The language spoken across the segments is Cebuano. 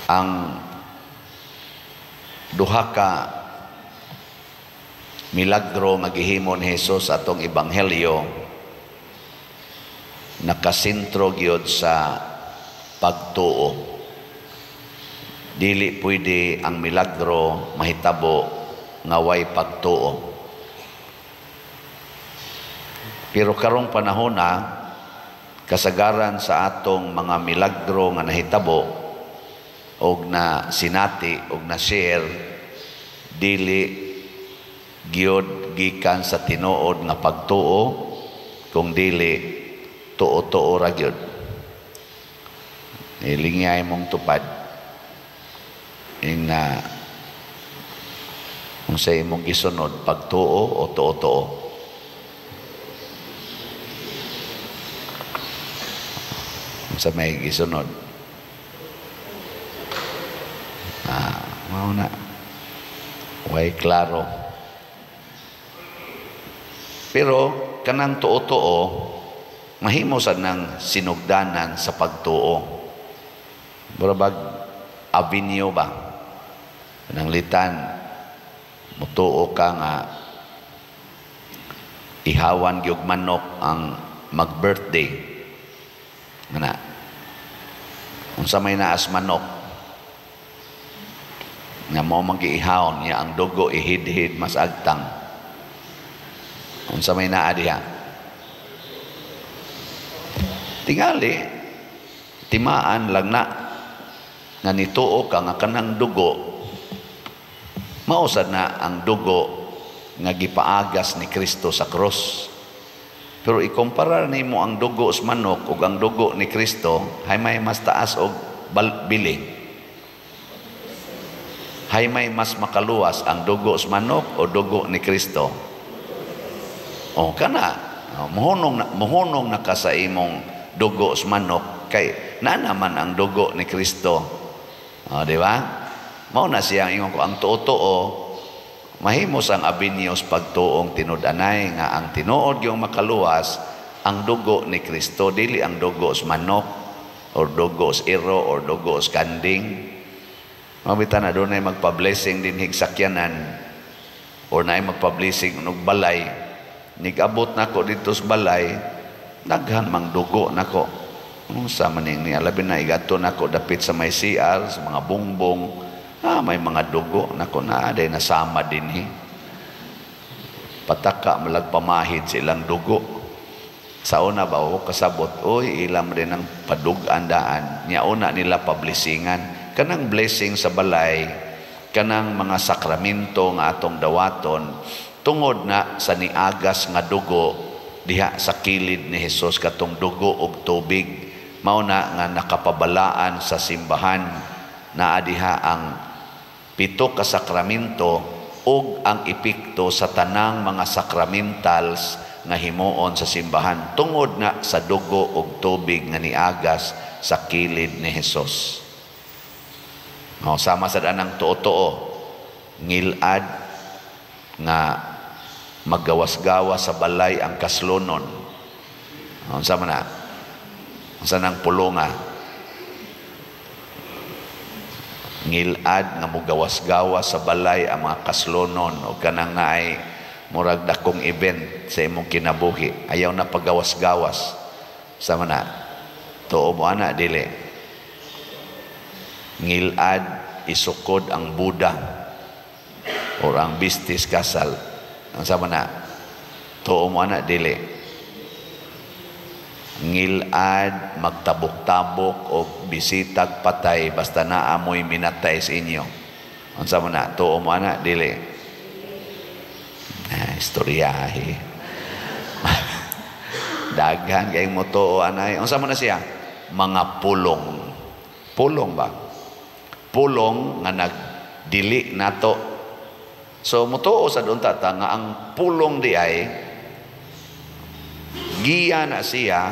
Ang duha ka milagro nga gihimo ni Jesus atong ebanghelyo nakasentro gyud sa pagtuo. Dili pwede ang milagro mahitabo nga way pagtuo. Pero karong panahon na kasagaran sa atong mga milagro nga nahitabo og na sinati og na share dili gyud gikan sa tinuod nga pagtuo, kung dili tuo-tuo ra gyud. Ilingyay mong tupad ing na kung sa imong gisunod, pagtuo o tuo-tuo. Sa may gisunod, mao na way klaro. Pero kanang tuo-tuo mahimo sad nang sinugdanan sa pagtuo. Murabag avenue ba? Nang litan mutuo ka nga ihawan gyud manok ang mag-birthday. Ngana. Unsa may naas manok nga mao magiihawon niya ang dugo ihidhid mas agtang. Unsa may naa diha? Tingali timaan lang na nga nituo ka nga kanang dugo mao sad na ang dugo nga gipaagas ni Kristo sa krus. Pero ikumpara nimo ang dugo sa manok ug ang dugo ni Kristo, hay may mas taas og bili? Hay may mas makaluwas, ang dugo sa manok o dugo ni Kristo? O kana, muhunong na ka sa imong dugo sa manok kay na naman ang dugo ni Kristo. O, di ba? Mao na siya ang ingon ko, ang tuo-tuo mahimo sang abinyos pagtuong tinud-anay nga ang tinuod yung makaluwas ang dugo ni Kristo, dili ang dugo sa manok or dugo sa iro or dugo sa kanding. Mabita na dunay magpa-blessing din higsakyanan or naay magpa-blessing og balay. Nigabot nako dito sa balay, daghan mang dugo nako. Unsa man ning ni labi na igadto nako dapit sa may CR, sa mga bongbong, may mga dugo nako na aday nasama dinhi. Pataka malagpamahid sa ilang dugo. Sa una ba o kasabot, oy ilam rin ang padug-an daan. Nya una nila pablessingan. Kanang blessing sa balay, kanang mga sakramento nga atong dawaton, tungod na sa niagas nga dugo diha sa kilid ni Hesus, katong dugo og tubig, mao na nga nakapabalaan sa simbahan. Naa diha ang 7 ka sakramento ug ang epekto sa tanang mga sakramentals nga himuon sa simbahan tungod na sa dugo ug tubig nga niagas sa kilid ni Hesus. No, sama sa danang tuo-tuo, ngilad nga maggawas-gawas sa balay ang kaslonon. Unsa man na? Unsa nang pulonga? Ngilad nga mogawas-gawas sa balay ang mga kaslonon o kanang naay murag dakong event sa imong kinabuhi. Ayaw na paggawas-gawas. Sama na? Tuo mo ana dili. Ngilad isukod ang Buddha or ang bistis kasal. Ang sama na? Tuo mo ana dili. Ngilad magtabok-tabok o bisitag patay basta naamoy minatay sa inyo. Ang sama na? Tuo mo ana dili. Istoryahe. Daghan kay mo tuo anay. Ang sama na siya? Mga pulong. Pulong ba? Pulong nga nagdili nato. So mutuo sa unta ta nga ang pulong di ay giya na siya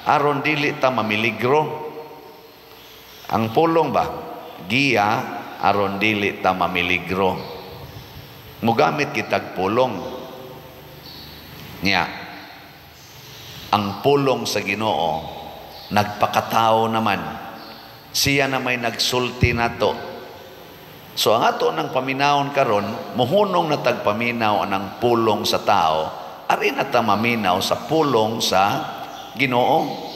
aron dili ta mamiligro. Ang pulong ba? Giya aron dili ta mamiligro. Mugamit kitag pulong. Nya ang pulong sa Ginoo nagpakatao naman. Siya na may nagsulti nato. So ang ato ng paminawon karon, muhunong na tagpaminaw anang pulong sa tao, ari na ta maminaw sa pulong sa Ginoo.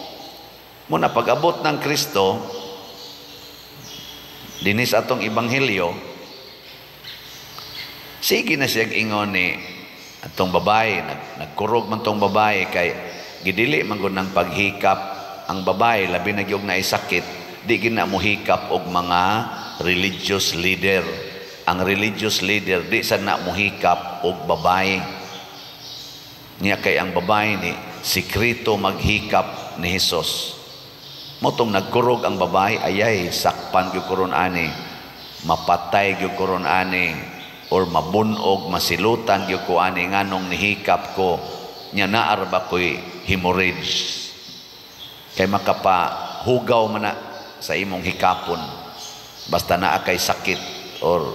Muna pag-abot ng Kristo dinis atong ebanghelyo, sige na siya ingon ni atong babae, nagkurog man tong babae kay gidili man gud ng paghikap ang babae, labi na gyud naay sakit, di gina mohikap og mga religious leader. Ang religious leader di sa na mohikap og babae. Niya kay ang babae ni sikreto maghikap ni Hesus. Motong nagkurog ang babae, ayay, sakpan gyud ko ron ani, mapatay gyud ko ron ani, or mabunog, masilutan gyud ko ani, nganong nihikap ko nya, naa ra ba ko'y hemorrhage? Kay makapahugaw man na sa imong hikapon basta naa kay sakit or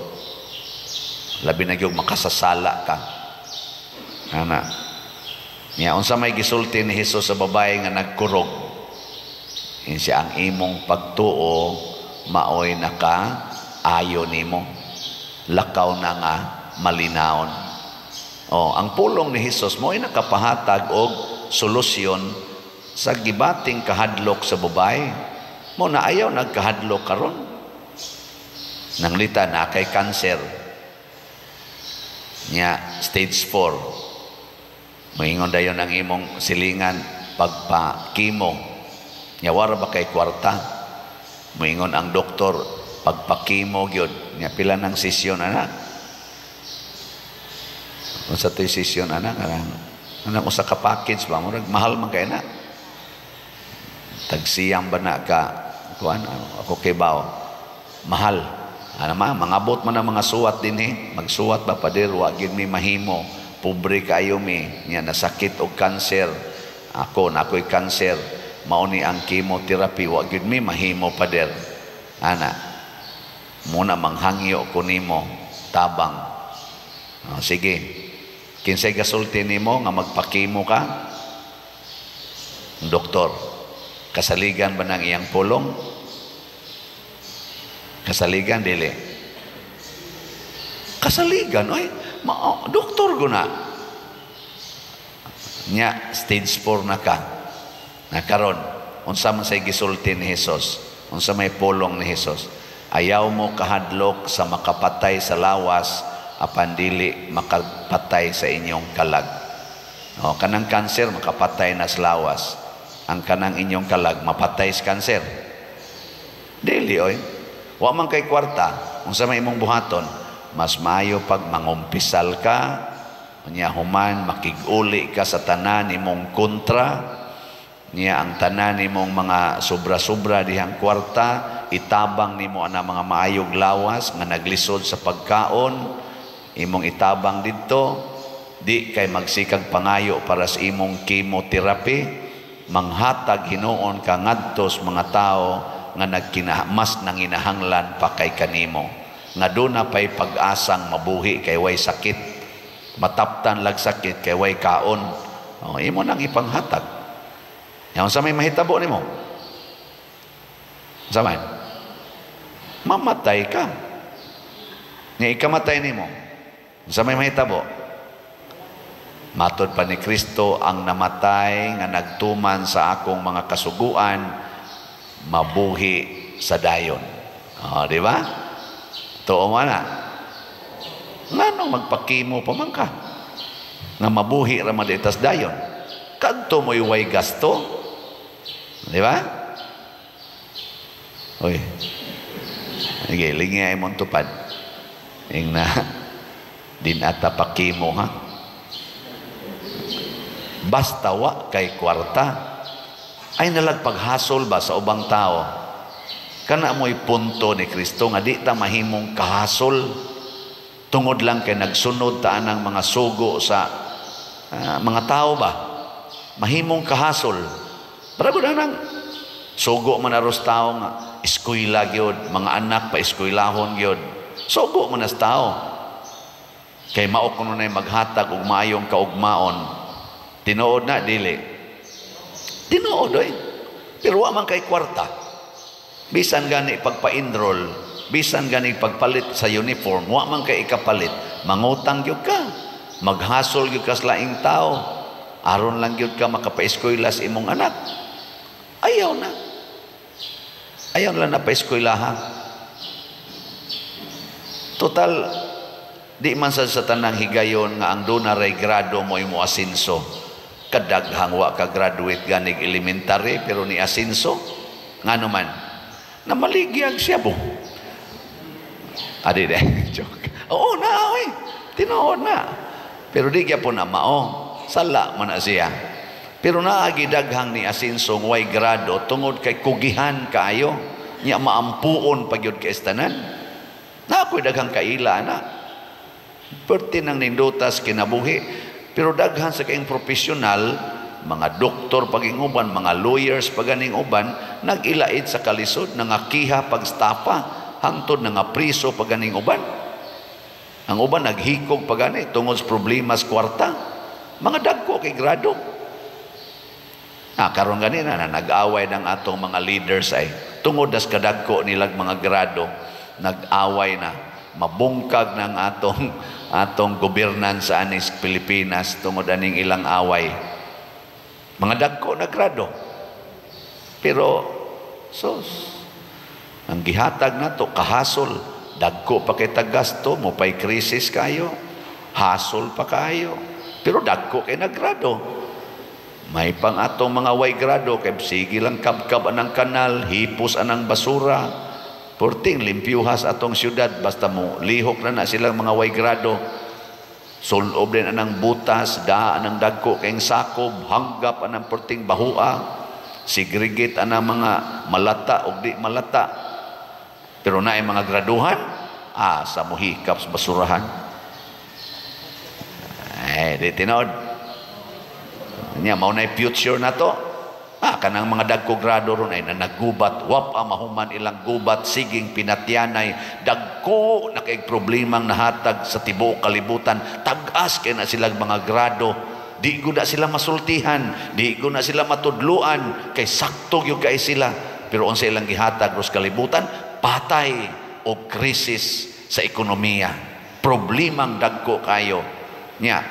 labi na gyud makasasala ka ana. Nya unsa may gisulti ni Hesus sa babae nga nagkurog? Insi ang imong pagtuo maoy naka ayo nimo, lakaw na nga malinawon. Oh, ang pulong ni Hesus mo'y nakapahatag og solusyon sa gibating kahadlok sa babae. Mo na ayaw nagkahadlok karon. Nanglita na kay cancer. Nya stage 4. Moingon dayon ang imong silingan, pagpa-chemo. Nya wara ba kay kwarta? Moingon ang doktor, pagpa-chemo gyud. Nya pila nang sesyon ana? Unsa to'y sesyon ana? Kanang anang usa ka package ba, murag mahal man kay na. Tagsiyam ba na ka kuan, ako kay bao. Mahal. Ana ma, mangabot man ang mga suwat dinhi. Magsuwat ba, "Pader, wa gyud mi mahimo. Pobre kayo mi." Nya nasakit og cancer. Ako na ako'y cancer. Mao ni ang chemotherapy, wa gyud mi mahimo, pader. Ana. Muna manghangyo ko nimo tabang. Oh, sige. Kinsay gasulti nimo nga magpa-chemo ka? Doktor. Kasaligan ba ng iyang pulong? Kasaligan, dili? Kasaligan, ay, ma, doktor ko na. Nya, stage 4 na ka. Na karon, unsa man say gisulti ni Hesus? Unsa may pulong ni Hesus? Ayaw mo kahadlok sa makapatay sa lawas, apan dili makapatay sa inyong kalag. O, kanang cancer makapatay na sa lawas. Ang kanang inyong kalag mapatay sa cancer? Dili oy. Wa man kay kwarta, unsa may imong buhaton? Mas maayo pag mangumpisal ka, unya human makig-uli ka sa tanan imong kontra, niya ang tanan nimong mga sobra-sobra dihang kwarta, itabang nimo ana mga maayog lawas nga naglisod sa pagkaon, imong itabang didto, di kay magsikag pangayo para sa imong chemotherapy, manghatag hinuon ka ngadto sa mga tao nga nagkina mas nanginahanglan pa kay kanimo, nga duna pay pag-asang mabuhi kay way sakit, mataptan lag sakit kay way kaon. Oh, imo nang ipanghatag. Yan sa may mahitabo nimo? Sa man? Mamatay ka. Nga ikamatay nimo. Sa may mahitabo? Matod pa ni Kristo, ang namatay nga nagtuman sa akong mga kasuguan, mabuhi sa dayon. Oh, di ba? Tuo man na. Ngano magpa-chemo pa man ka? Nga mabuhi ra man tas dayon. Kadto mo'y way gasto. Di ba? Uy. Sige, lingi ay mong tupad. Ing na, din ata pa-chemo ha. Basta wa kay kwarta. Ay nalag paghasol ba sa ubang tao? Kana mo'y punto ni Kristo nga di ta mahimong kahasol. Tungod lang kay nagsunod ta anang mga sugo sa mga tao ba? Mahimong kahasol. Pero nang sugo man aros tao nga eskwela gyud, mga anak pa eskwelahon gyud. Sugo man as tao. Kay mao kuno nay maghatag og maayong kaugmaon. Tinuod na dili? Tinuod oy. Pero wa man kay kwarta. Bisan gani pagpa-enroll, bisan gani pagpalit sa uniform, wa man kay ikapalit, mangutang gyud ka. Maghasol gyud ka sa laing tao. Aron lang gyud ka makapaeskwela sa imong anak. Ayaw na. Ayaw lang na paeskwelaha. Total, di man sa tanang higayon nga ang duna ray grado mo imo asinso. Kadaghang wa ka graduate ganig elementary pero ni asinso. Ngano man? Namaligyag siya bo. Adi de, joke. Oo na, oy. Tinuod na. Pero di gyapon na mao. Sala man na siya. Pero naagi daghang ni asinso way grado tungod kay kugihan kaayo. Nya maampuon pa gyud kay tanan. Na ako'y daghang kaila na. Perti nang nindutas kinabuhi. Pero daghan sa kayong profesional, mga doktor paging uban, mga lawyers paganing uban, nag-ilait sa kalisod, nangakiha pagstapa, hangtod nga priso paganing uban. Ang uban naghikog pagani tungod sa problema sa kwarta. Mga dagko kay grado. Ah, karon gani na nag-away ng atong mga leaders ay tungod das kadagko nilag mga grado, nag-away na, mabungkag ng atong atong governance sa anis Pilipinas tungod aning ilang away. Mga dagko na grado. Pero sos ang gihatag nato kahasol, dagko pa kay tagasto, mo pay krisis kayo, hasol pa kayo. Pero dagko kay nagrado. May pang atong mga way grado kay sige lang kabkab anang kanal, hipos anang basura. Porting limpyuhas atong syudad basta mo lihok na na silang mga way grado. Sulob din anang butas, da anang dagko kayong sakob, hanggap anang porting bahua, segregate anang mga malata og di malata. Pero naay mga graduhan, sa muhikap sa basurahan. Eh, di tinuod. Nya mao na future na to. Ah, kanang mga dagko grado ron ay nanagubat, wap ang mahuman ilang gubat, siging pinatyanay, dagko na kay problemang nahatag sa tibuok kalibutan, tag-as kay na silang mga grado. Di ko na sila masultihan, di ko na sila matudluan, kay sakto gyud kay sila. Pero unsa ilang gihatag ros kalibutan, patay o krisis sa ekonomiya. Problemang dagko kayo. Nya,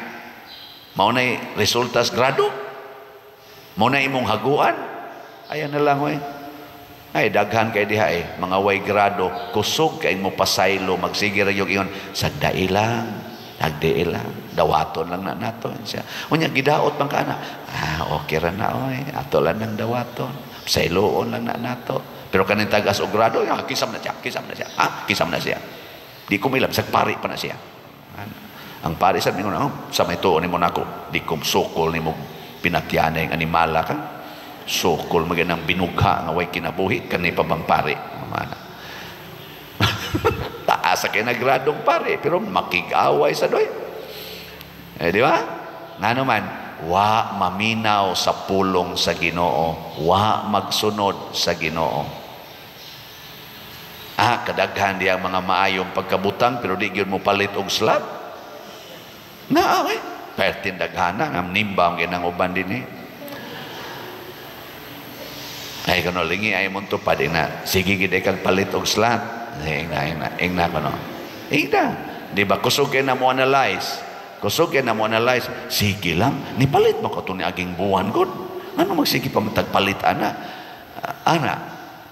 mao nay resultas grado. Mao na imong haguan. Ayan na lang oy. Ay daghan kay diha eh, mga way grado, kusog kay mo pasaylo, magsige ra yung ingon, sagdai lang, nagdai lang, dawaton lang na nato siya. Unya gidaot man ka na. Ah, okay ra na oy, ato lang nang dawaton. Pasayloon lang na nato. Pero kaning tagas og grado, ya, kisam na siya, kisam na siya. Ah, kisam na siya. Di ko milam, sag pari pa na siya. Ang pari sa mingon, oh, sa may tuon nimo nako, di ko sukol nimo pinatyanay ang animala ka. Sukol maganang binugha nga way kinabuhi kani pa bang pari. Mana. Taas sa kay nagradong pare, pero makig-away sa doy. Eh, di ba? Ngano man, wa maminaw sa pulong sa Ginoo, wa magsunod sa Ginoo. Ah, kadaghan diya mga maayong pagkabutang pero di gyud mo palit og slab. Na, okay. Pertin daghana ang nimba ang ginang uban din eh. Ay kuno lingi ay mo to pa na. Sige gid kag palit og slat. Ingna ingna ingna kuno. Ingna. Di ba kusog kay na mo analyze. Kusog kay na mo analyze. Sige lang nipalit mo ko to ni aging buwan gud. Ano magsige pa matagpalit ana? Ana.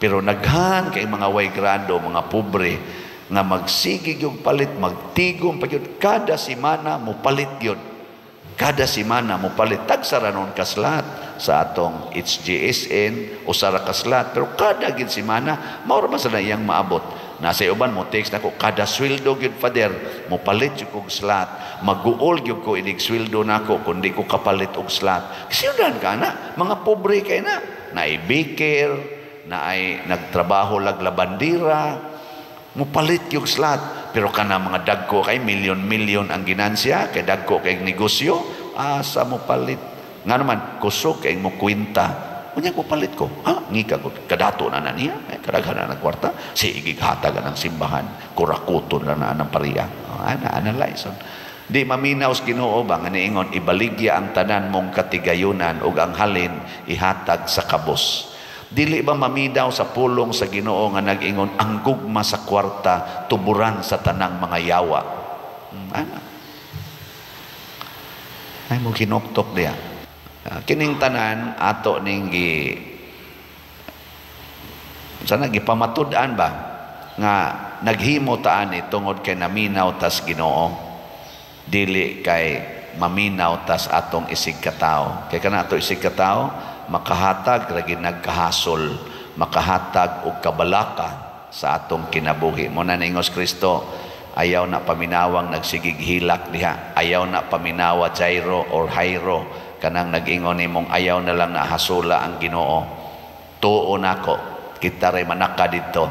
Pero naghan kay mga way grado, mga pobre nga magsige gyud palit, magtigom pa gyud kada semana mo palit gyud. Kada semana mo palit tagsara nun kaslat sa atong HGSN o sara kaslat, pero kada gid semana mao ra man sa iyang maabot. Nasa uban mo text nako kada sweldo gyud, Father, mo palit jud kog slat, maguol gyud ko inig sweldo nako kun di ko kapalit og slat. Sindan ka na mga pobre kay na naay baker, naay nagtrabaho lag labandira, mo palit yung slat. Pero kana mga dagko kay milyon-milyon ang ginansya, kay dagko kay negosyo, asa mo palit? Nga naman, kusog kay mo kwenta. Unya ko palit ko. Ha? Ngika ko. Kadato na na niya. Eh, kadaghan na ng kwarta. Sige, hatag ng simbahan. Kurakuton na na ng pariya. Ana, analyze. Di maminaw sa Ginoo ba nga niingon, ibaligya ang tanan mong katigayunan ug ang halin ihatag sa kabos. Dili ba maminaw sa pulong sa Ginoo nga nag-ingon ang gugma sa kwarta tuburan sa tanang mga yawa? Ana. Ay mo kinuktok diya. Kining tanan ato ning gi sana gipamatud-an ba nga naghimo ta ani tungod kay naminaw tas Ginoo, dili kay maminaw tas atong isig katawo. Kay kana ato isig katawo makahatag lagi nagkahasol, makahatag og kabalaka sa atong kinabuhi. Mo na niingos Kristo, ayaw na paminawang nagsigig hilak diha, ayaw na paminawa Jairo or Jairo kanang nag-ingon nimong ayaw na lang na hasula ang Ginoo. Tuo nako, kita ray manaka didto.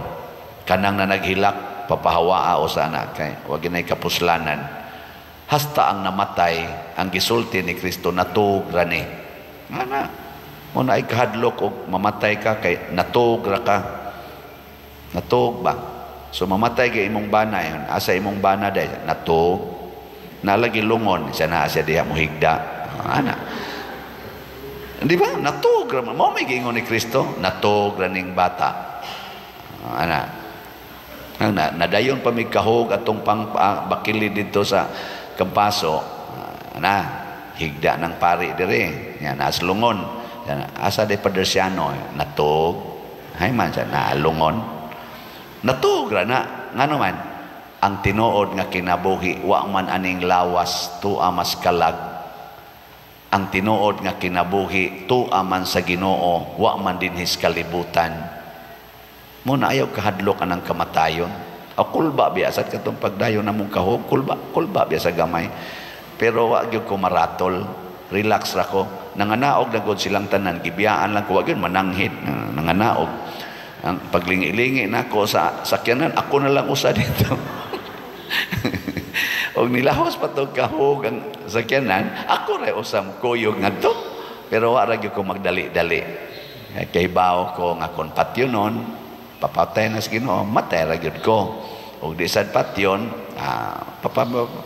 Kanang na naghilak papahawaa o sana kay wa ginay kapuslanan. Hasta ang namatay, ang gisulti ni Kristo natuog ra ni. Ana, mo na ay kahadlok og mamatay ka kay natuog ra ka. Natuog ba? So mamatay kay imong bana yon. Asa imong bana day? Natuog. Nalagi lungon siya na siya diha mohigda. Ana. Di ba? Natuog ra man. Mao may giingon ni Kristo, natuog ra ning bata. Ana. Ang na, nadayon pa mig kahog atong pang bakili dito sa Kampaso. Ana, higda ng pari dire. Yan, nas lungon. Yan, asa de Padersiano, natuog. Hay man siya, naalungon. Natuog ra na. Ngano man, ang tinuod nga kinabuhi, wa man aning lawas, tua mas kalag. Ang tinuod nga kinabuhi, tua man sa Ginoo, wa man dinhis kalibutan. Mo na ayaw kahadlok anang kamatayon. O kulba biya sad katong pagdayon namong kahog, kulba, kulba biya sa gamay. Pero wa gyud ko maratol, relax ra ko. Nanganaog na gud silang tanan, gibiyaan lang ko, wa gyud mananghid, nanganaog. Ang paglingi-lingi nako sa sakyanan, ako na lang usa dito. Og nilawas pa tog kahog ang sakyanan, ako ra usa kuyog ngadto. Pero wa ra gyud ko magdali-dali. Kay bawo ko nga kon patyonon, papatay na sa Ginoo, matay ra gyud ko. Og di sad patyon,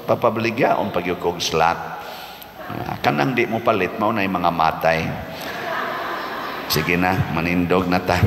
papabaligyaon pag gyud kog slot. Kanang di mo palit, mao na yung mga matay. Sige na, manindog na ta.